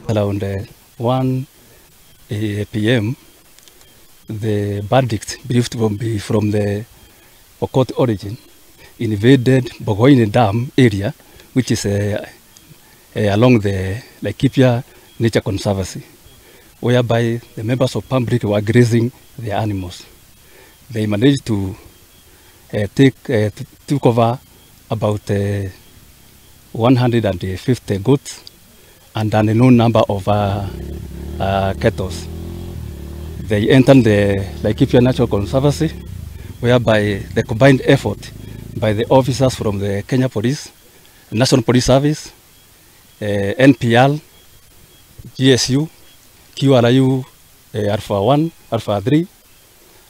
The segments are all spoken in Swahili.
Around 1 p.m., the bandits believed to be from the Pokot origin invaded Boghoini Dam area, which is along the Laikipia Nature Conservancy, whereby the members of public were grazing the animals. They managed to took over about 150 goats and an unknown number of cattle. They entered the Laikipia Natural Conservancy, whereby the combined effort by the officers from the Kenya Police, National Police Service, NPL, GSU, QRU, Alpha 1, Alpha 3,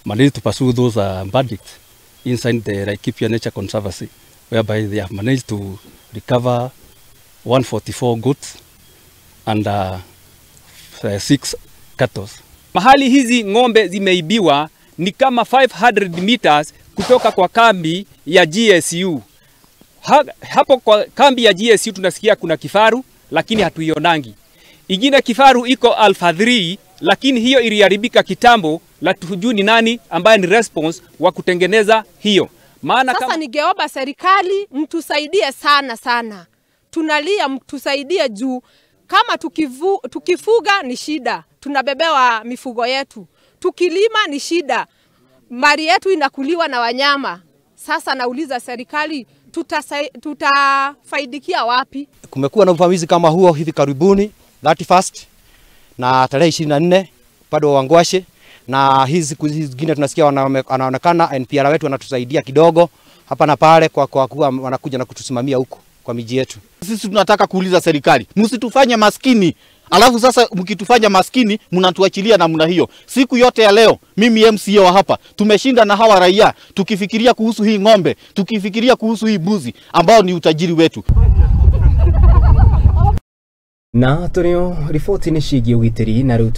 managed to pursue those bandits inside the Laikipia Nature Conservancy, whereby they have managed to recover 144 goats and 6 cattle. Mahali hizi ng'ombe zimeibiwa ni kama 500 meters kutoka kwa kambi ya GSU. Hapo kwa kambi ya GSU tunasikia kuna kifaru, lakini hatuionangi. Ingine kifaru iko Alpha 3, lakini hiyo iliharibika kitambo, la tujui ni nani ambaye ni response wa kutengeneza hiyo. Maana sasa ningeomba serikali mtusaidie sana sana. Tunalia mtusaidie juu kama tukifuga ni shida, tunabebewa mifugo yetu. Tukilima ni shida, mali yetu inakuliwa na wanyama. Sasa nauliza serikali tutafaidikia wapi? Kumekuwa na uvamizi kama huo hivi karibuni 31st na tarehe 24 upande wa Wangwashe, na hizi zingine tunasikia wanaonekana NPR wetu wanatusaidia kidogo hapa na pale kwa kuwa wanakuja na kutusimamia huko kwa miji yetu. Sisi tunataka kuuliza serikali, msitufanye maskini. Alafu sasa mkitufanya maskini mnatuachilia namna hiyo. Siku yote ya leo mimi MCA wa hapa tumeshinda na hawa raia tukifikiria kuhusu hii ng'ombe, tukifikiria kuhusu hii mbuzi ambao ni utajiri wetu. Na tonyo riboti ni ciĩgiĩ ũgitĩri na rĩu.